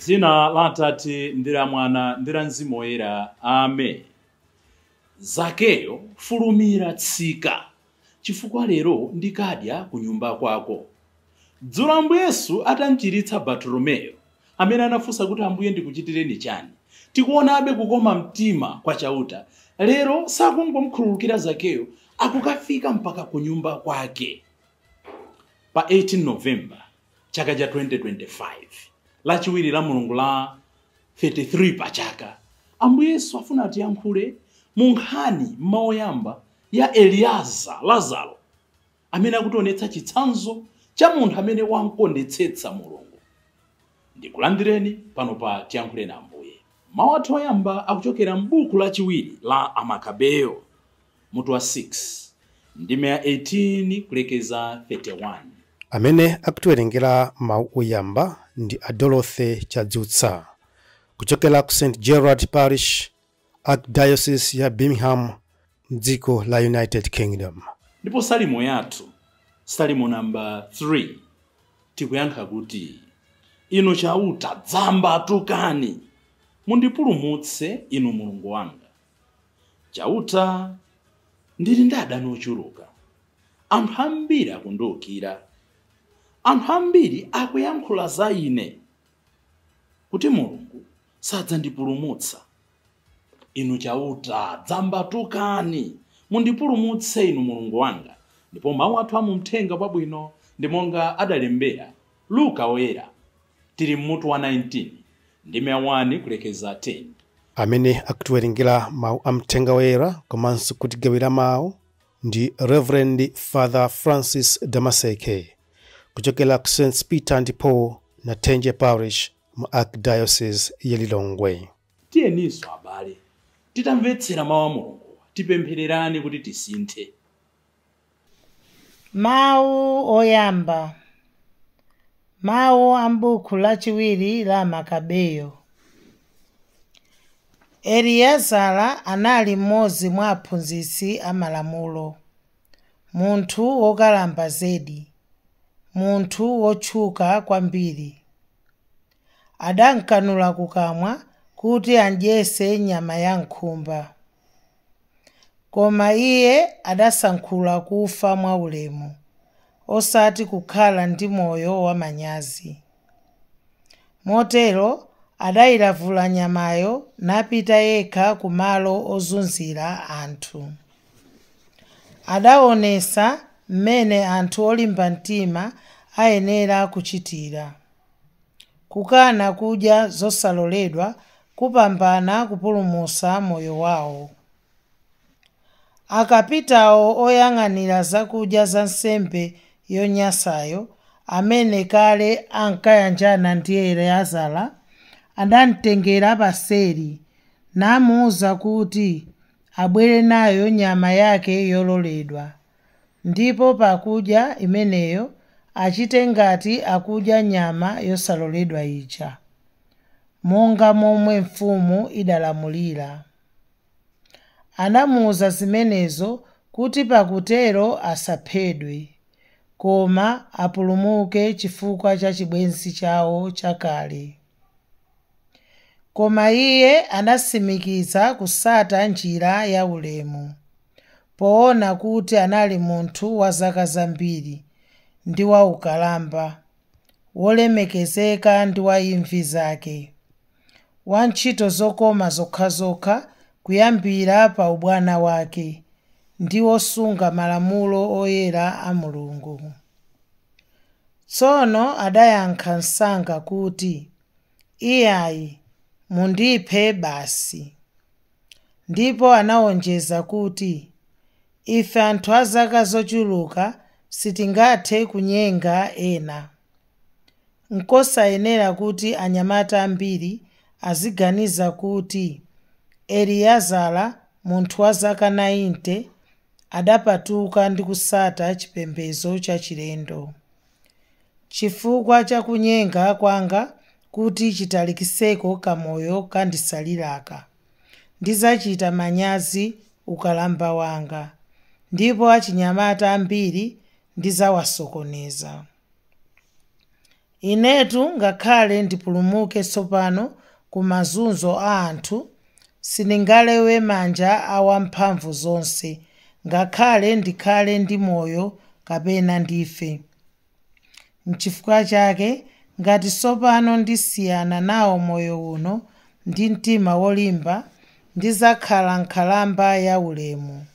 Dzina la Atate ndi la Mwana ndi la Mzimu Woyera. Amen. Zakeyo, fulumira tsika, chifukwa lero ndikadya ku nyumba kwako. Dzulo Ambuye Yesu atamchiritsa Bartolomeyo, amene anafunsa kuti Ambuye ndikuchitireni chani, tikuonabe kukoma mtima kwa Chauta. Lero sakungomkhululukira Zakeyo, akukafika mpaka ku nyumba kwake. Pa 18 November chaka cha 2025, lachiwiri la mulungu la 33 pa chaka, Ambuye Yesu afuna atiyankhule mu nkhani maoyamba ya Eliaza, Lazaro, amene akutionetsa chitsanzo cha munthu amene wamkondetsetsa Mulungu. Ndikulandireni pano pa Tiyankhule na Ambuye. Mawu athu oyamba akuchokera m'buku lachiwiri la Amakabeyo, mutu wa 6, ndime ya 18 kulekeza 31. Amene akutiwerengera mawu oyamba ndi a Dorothy Chadzutsa kuchokera ku St Gerard Parish, Archdiocese ya Birmingham, mdziko la United Kingdom. Ndipo salimo yathu, salimo namba 3, tikuyankha kuti inu Chauta dzambatukani, mundipulumutse inu Mulungu wanga. Chauta, ndili ndi adani ochuluka, anthu ambiri akundiwukira, anthu ambiri akuyankhula za ine kuti Mulungu sadzandipulumutsa. Inu Chauta dzambatukani, mundipulumutse inu Mulungu wanga. Ndipo mawu athu amumthenga wabwino ndi monga adalembera Luka Woyera, tili mmutu wa 19 ndime ya 1 kulekeza 10. Amene akutiwerengera mawu amthenga woyera komanso kutigawira mawu ndi Reverend Father Francis Damaseke kuchokera ku St Peter and Paul Nathenje Parish mu Archdiocese ya Lilongwe. Tiyeninso abale, titamvetsera mawu a Mulungu, tipemphererani kuti tisinthe. Mawu oyamba. Mawu a m'buku lachiwiri la Makabeyo. Eliezara anali mmodzi mwa aphunzitsi amalamulo, munthu wokalamba zedi, munthu wotchuka kwambiri. Adankanula kukamwa kuti adyetse nyama ya nkhumba. Koma iye adasankhula kufa mwaulemu, osati kukhala ndi moyo wamanyazi. Motero adayilavula nyamayo napita yekha kumalo ozunzira anthu. Adaonetsa mmene anthu olimba mtima ayenera kuchitira. Kukana kudya zosaloledwa kupambana kupulumutsa moyo wawo. Akapitawo oyang'anira zakudya za nsembe yonyansayo, amene kale ankayanjana ndi Eleazara, adamtengera paseri namuwuza kuti abwere nayo nyama yake yololedwa, ndipo pakudya imeneyo achite ngati akudya nyama yosaloledwa ija, monga momwe mfumu idalamulira. Anamuwuza zimenezo kuti pakutero asaphedwe, koma apulumuke chifukwa cha chibwenzi chawo chakale. Koma iye anatsimikiza kusata njira ya ulemu, poona kuti anali munthu wa zaka zambiri ndi waukalamba, wolemekezeka ndi wa imvi zake, wa ntchito zokoma zokhazokha kuyambira pa ubwana wake, ndi wosunga malamulo oyera a Mulungu. Tsono adayankha msanga kuti, iyayi, mundiphe basi. Ndipo anawonjeza kuti, ife anthu a zaka zochuluka sitingathe kunyenga ena. Nkosayenera kuti anyamata ambiri aziganiza kuti Eliezara, munthu wa zaka 90, adapatuka ndi kusata chipembedzo chachilendo. Chifukwa cha kunyenga kwanga kuti chitalikiseko kamoyo kandisaliraka, ndidzachita manyazi ukalamba wanga, ndipo achinyamata ambiri ndidzawasokoneza. Inetu ngakhale ndipulumuke tsopano ku mazunzo a anthu, sindingalewe manja a wamphamvu zonse, ngakhale ndikhale ndi moyo kapena ndife. N'chifukwa chake ngati tsopano ndisiyana nawo moyo uno ndi mtima wolimba, ndidzakhala nkhalamba yaulemu.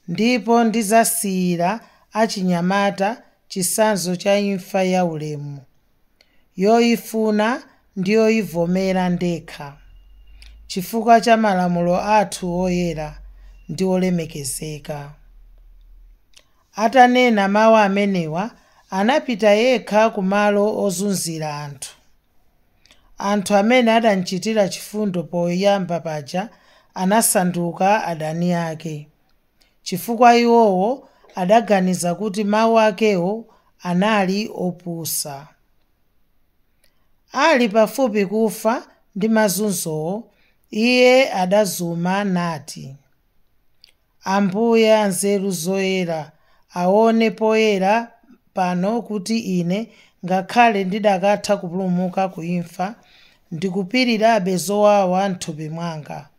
Ndipo ndidzasiyira achinyamata chitsanzo cha imfa yaulemu, yoyifuna ndi yoyivomera ndekha, chifukwa cha malamulo athu oyera ndi olemekezeka. Atanena mawu amenewa, anapita yekha kumalo ozunzira anthu. Anthu amene adamuchitira chifundo poyamba paja anasanduka adani ake, chifukwa iwowo adaganiza kuti mawu akewo anali opusa. Ali pafupi kufa ndi mazunzowo, iye adazuma nati, Ambuye anzeru zoyera aone poyera pano kuti ine ngakhale ndidakatha kupulumuka ku imfa, ndikupirirabe zowawa m'thupi mwanga,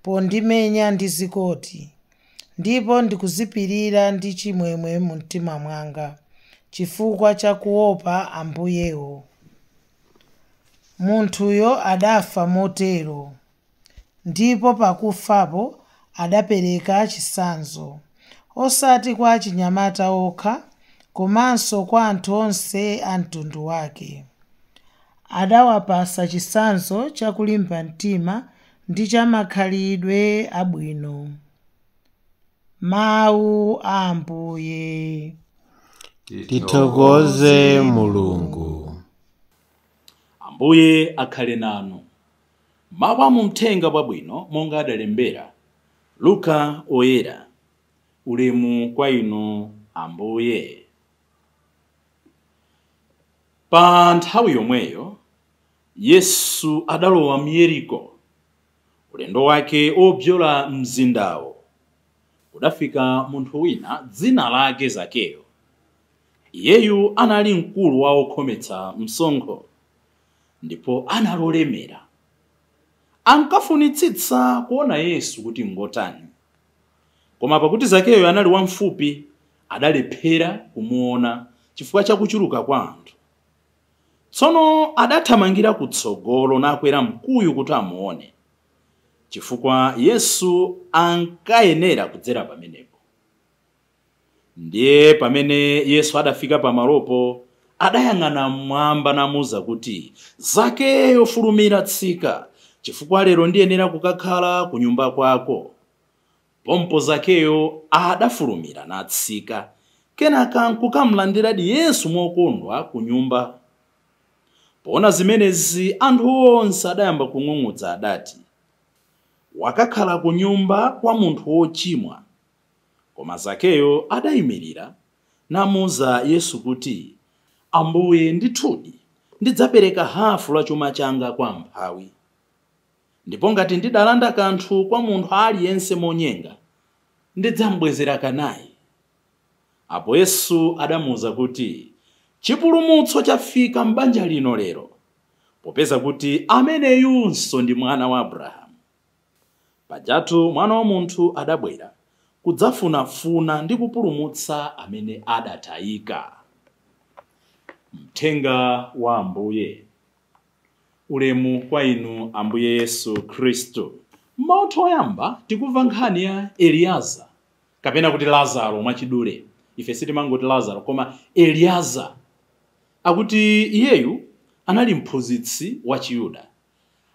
pondimenya ndi zikoti, ndipo ndikuzipirira ndi chimwemwe mu mtima mwanga, chifukwa cha kuopa Ambuyewo. Munthuyo adafa motero, ndipo pakufapo adapereka chitsanzo, osati kwa achinyamata okha, komanso kwa anthu onse a mtundu wake. Adawapasa chitsanzo cha kulimba mtima ndi cha makhalidwe abwino. Mawu a Ambuye. Tithokoze Mulungu. Ambuye akhale nanu. Mawu a muthenga wabwino monga adalembera Luka oyera. Ulemu kwa inu Ambuye. Pa nthawi yomweyo Yesu adalowa mu Yeriko. Ulendo wake obzola mzindawo kudafika munthu wina dzina lake Zakeyo. Iyeyu anali mkulu wa okhometsa msonkho ndipo analolemera. Ankafunitsitsa kuona Yesu kuti ngotani, koma pakuti Zakeyo anali wamfupi, adalephera kumuona chifukwa cha kuchuluka kwa anthu. Tsono adathamangira kutsogolo nakwera mkuyu kuti amuone, chifukwa Yesu ankayenera kudzera pamenepo. Ndiye pamene Yesu adafika pamalopo, adayang'ana mmwamba namuwuza kuti, Zakeyo, fulumira, tsika, chifukwa lero ndiyenera kukakhala ku nyumba kwako. Pompo Zakeyo adafulumira natsika, kenaka nkukamlandiradi Yesu mokondwa ku nyumba. Poona zimenezi anthu onse adayamba kung'ung'udza adati, wakakhala ku nyumba kwa munthu wochimwa. Koma Zakeyo adayimirira namuwuza Yesu kuti, Ambuye, ndithudi ndidzapereka hafu la chuma changa kwa amphawi, ndipo ngati ndidalanda kanthu kwa munthu aliyense monyenga, ndidzambwezera kanayi. Apo Yesu adamuwuza kuti, chipulumutso chafika m'banja lino lero, popeza kuti ameneyunso ndi mwana wa Abrahamu. Pajatu mwana wa munthu adabwera kudzafunafuna ndi kupulumutsa amene adatayika. Mthenga wa Ambuye. Ulemu kwa inu Ambuye Yesu Khristu. M'mawu oyamba tikumva nkhani ya Eliyaza, kapena kuti Lazaro mwachidule. Ife sitimangoti Lazaro, koma Eliyaza. Akuti iyeyu anali mphunzitsi wa Chiyuda,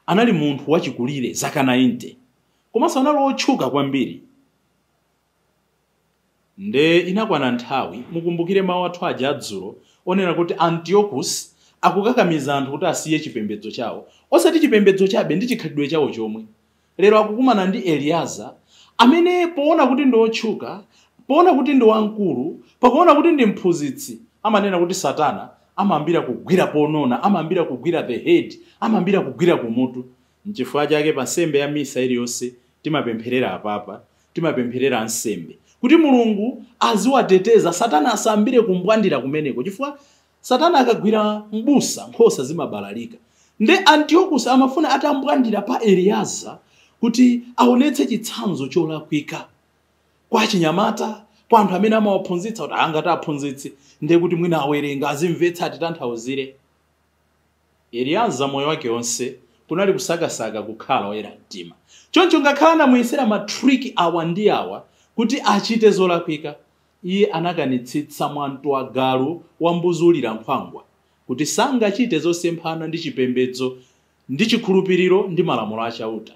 anali munthu wachikulire zaka 90, komanso anali otchuka kwambiri. Nde inakwana nthawi, mukumbukire mawu athu aja adzulo onena kuti Antiochus akukakamiza anthu kuti asiye chipembedzo chawo, osati chipembedzo chabe, ndi chikhalidwe chawo chomwe. Lero akukumana ndi Eliyaza amene poona kuti ndi otchuka, poona kuti ndi wamkulu, pakuona kuti ndi mphunzitsi, amanena kuti Satana amayambira kugwira ponona, amayambira kugwira the head, amayambira kugwira kumutu. Nchifukwa chake pa nsembe ya misa iliyonse timapempherera apapa, timapempherera ansembe kuti Mulungu aziwateteza, Satana asambire kumbwandira kumeneko, chifukwa Satana akagwira mbusa, nkhosa zimabalalika. Nde Antiochus amafuna atambwandira pa Eliyaza kuti aonetse chitsanzo cholakwika kwa chinyamata, kwa anthu amene amawaphunzitsa kuti angati aphunzitsi ndiye kuti mwina awerenga, azimvetsa, atitanthauzire. Eliyaza moyo wake onse kunali kusakasaka kukhala woyera mtima. Choncho ngakhala anamuyesera ma trick awa ndi awa kuti achite zolakwika, iye anakanitsitsa mwantu wa galu wambuzulira nkhwangwa kuti sangachite zosemphana ndi chipembedzo ndi chikhulupiriro ndi malamulo achauta.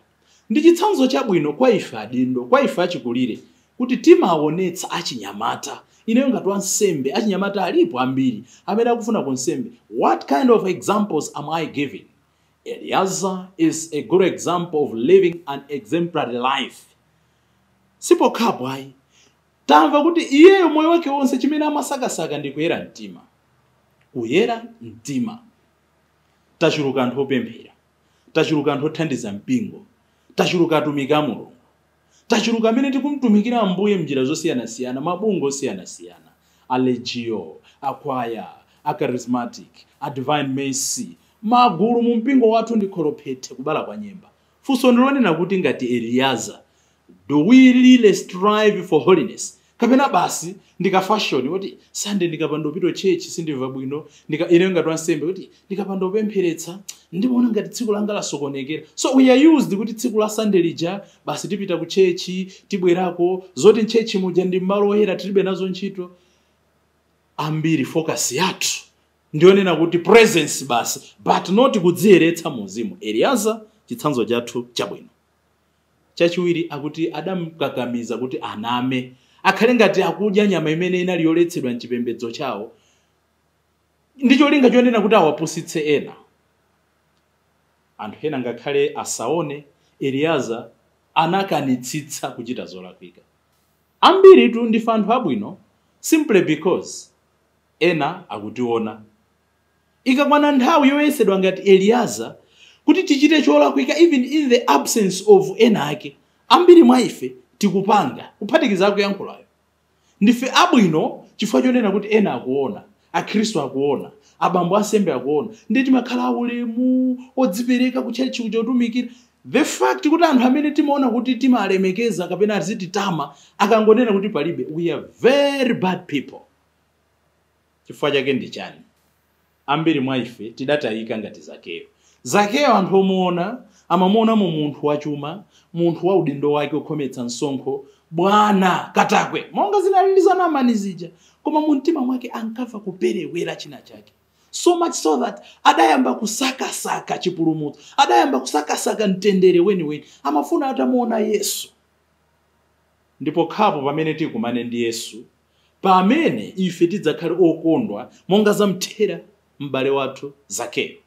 Ndi chitsanzo chabwino kwa ife adindo, kwa ife achikulire, kuti timaonetsa achinyamata. Ineyo ngati wansembe, achinyamata alipo ambiri amene akufuna kunsembe. What kind of examples am I giving? Eliaza is a good example of living an exemplary life. Sipokhapo ayi, tamva kuti iyeyo moyo wake wonse chimene amasakasaka ndi kuyera mtima. Kuyera mtima. Tachuluka anthu opemphera, tachuluka anthu othandiza mpingo, tachuluka atumiki a Mulungu, tachuluka amene tikumtumikira Ambuye mnjira zosiyanasiyana, mabungwe osiyanasiyana, a Legio, akwaya, a Charismatic, a Divine Mercy, magulu mu mpingo wathu ndi kholophete kubala kwa nyemba. Funso ndilonena kuti ngati Eliyaza, do we really strive for holiness, kapena basi ndika fashion kuti Sunday ndikapanda kupita church sindimva bwino, ndika ine ngati wansembe kuti ndikapanda kupempheretsa ndimaona ngati tsiku langa lasokonekera? So we are used kuti tsiku la Sunday lija basi tipita ku church, tibwerako, zoti m'church muja ndi malo oyera tilibe nazo ntchito. Ambiri focus yathu ndionena kuti presence basi, but not kudziyeretsa muzimu. Eliyaza chitsanzo chathu chabwino. Chachiwiri, akuti adamukakamiza kuti aname, akhale ngati akudya nyama imene inali yoletsedwa mchipembedzo chawo, ndi cholinga chonena kuti awapusitse ena. Anthu ena ngakhale asaone, Eliyaza anakanitsitsa kuchita zolakwika. Ambiritu ndife anthu abwino simply because ena akutiona. Ikakwana nthawi yoyesedwa ngati Eliyaza kuti tichite cholakwika even in the absence of ena ake, ambiri mwa ife tikupanga, kuphatikiza akuyankhulayo. Ndife abwino chifukwa chonena kuti ena akuona, akhristu akuona, abambo asembe akuona, ndi timakhala aulemu, odzipereka kutchalitchi kuja, otumikira. The fact kuti anthu amene timaona kuti timalemekeza kapena azititama akangonena kuti palibe, we are very bad people. Chifukwa chake ndi chani? Ambiri mwa ife tidatayika ngati Zakeyo. Zakeyo anthu omuona amamuona mu munthu wachuma, munthu wa udindo wake, okhometsa msonkho, bwana katakwe, monga zinalili za Namani zija. Koma mu mtima mwake ankamva kuperewera china chake, so much so that adayamba kusakasaka chipulumutso, adayamba kusakasaka mtendere weniweni. Amafuna atamuona Yesu. Ndipo khapo pamene tikumane ndi Yesu, pamene ife tidzakhale okondwa monga zamthera m'bale wathu Zakeyo.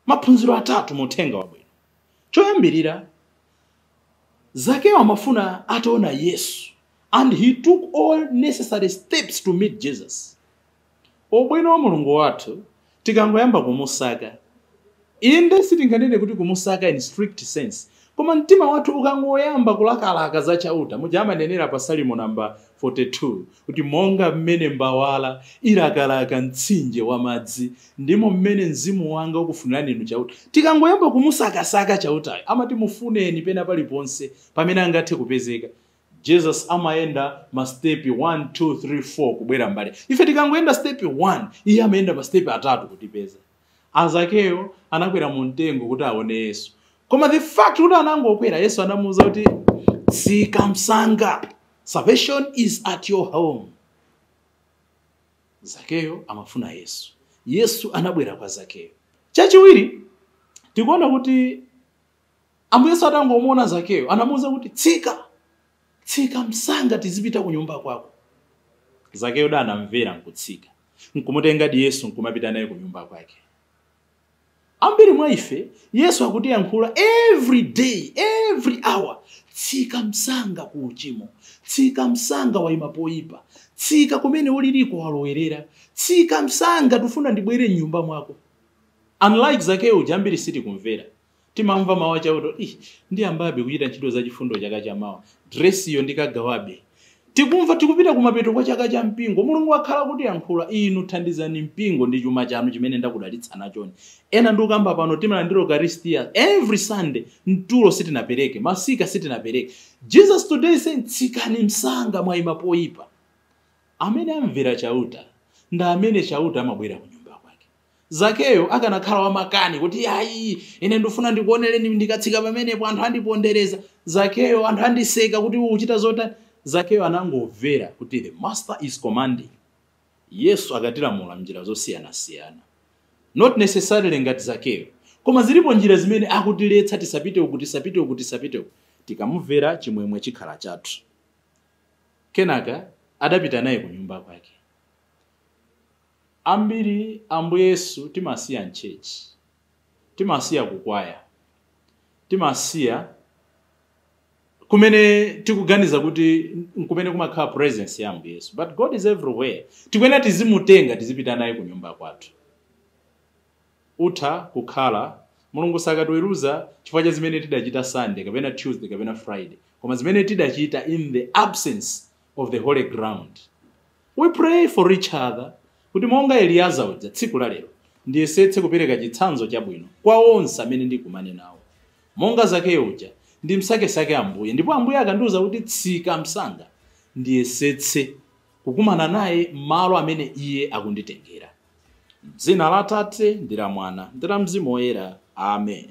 Maphunziro atatu mu uthenga wabwino. Choyambirira, Zakeyo amafuna ataona Yesu and he took all necessary steps to meet Jesus. Ubwino wa Mulungu wathu, tikangoyamba kumusaka, inde sitinganene kuti kumusaka in strict sense, koma mtima wathu ukangoyamba kulakalaka za Chauta, muja amanenera pa Salimo namba 42 kuti monga mmene mbawala ilakalaka mtsinje wa madzi, ndimo mmene mzimu wanga ukufunirani inu Chauta. Tikangoyamba kumusakasaka Chautayo, amati mufuneni pena paliponse pamene angathe kupezeka. Jesus amayenda ma step 1, 2, 3, 4 kubwera mbali. Ife tikangoyenda step 1, iye amayenda ma step atatu kutipeza. Azakeyo anakwera mu mtengo kuti aone Yesu, koma the fact kuti anangokwera, Yesu anamuwuza kuti tsika msanga, salvation is at your home. Zakeyo amafuna Yesu, Yesu anabwera kwa Zakeyo. Chachiwiri, tikuona kuti Ambuye Yesu atangomuona Zakeyo anamuwuza kuti tsika, tsika msanga, tizipita ku nyumba kwako. Zakeyo da anamvera nkutsika, nkumutengadi Yesu nkumapita naye ku nyumba kwake. Ambiri mwa ife Yesu akutiyankhula every day, every hour: tsika msanga ku uchimo, tsika msanga, wayima poyipa, tsika kumene uliliko, walowerera, tsika msanga, tifuna ndibwere mnyumba mwako. Unlike Zakeyo uja, ambiri sitikumvera. Timamva mawu achauta, ih, ndiyambabe kuchita ntchito zachifundo chaka chamawa, dresiyo ndikagawabe. Tikumva tikupita kumapeto kwa chaka cha mpingo. Mulungu akhala kuti yankhula, inu thandizani mpingo ndi chuma chanu chimene ndakudalitsa nachoni. Ena ndikukamba pano timalandira Eucharistia every Sunday, mtulo sitinapereke, masika sitinapereke. Jesus today saying, tsikani msanga, mwayima poyipa. Amene amvera Chauta ndi amene Chauta amabwera ku nyumba kwake. Zakeyo akanakhala wamakani kuti ayi, ine ndifuna ndikuonereni, ndikatsika pamenepo anthu andipondereza, Zakeyo anthu andiseka kuti uchita zotani. Zakeyo anangomvera kuti the master is commanding. Yesu akatilamula mnjira zosiyanasiyana, not necessarily ngati Zakeyo, koma zilipo njira zimene akutiletsa, tisapite uku, tisapite uku, tisapite uku. Tikamumvera, chimwemwe chikhala chathu. Kenaka adapita naye ku nyumba kwake. Ambiri Ambuye Yesu timasiya m'church, timasiya kukwaya, timasiya kumene tikuganiza kuti nkumene kumakhala presence ya Ambuye Yesu, but God is everywhere. Tikuyenera tizimutenga, tizipita naye ku nyumba kwathu. Utha kukhala Mulungu sakatiweruza chifukwa cha zimene tidachita Sunday kapena Tuesday kapena Friday, koma zimene tidachita in the absence of the holy ground. We pray for each other kuti monga Eliyaza uja, tsiku la lero ndiyesetse kupereka chitsanzo chabwino kwa onse amene ndikumane nawo. Monga Zakeyo uja, ndimsakesake Ambuye, ndipo Ambuye akandiwuza kuti tsika msanga, ndiyesetse kukumana naye malo amene iye akunditengera. Dzina la Tate ndi la Mwana ndi la Mzimu Woyera, amen.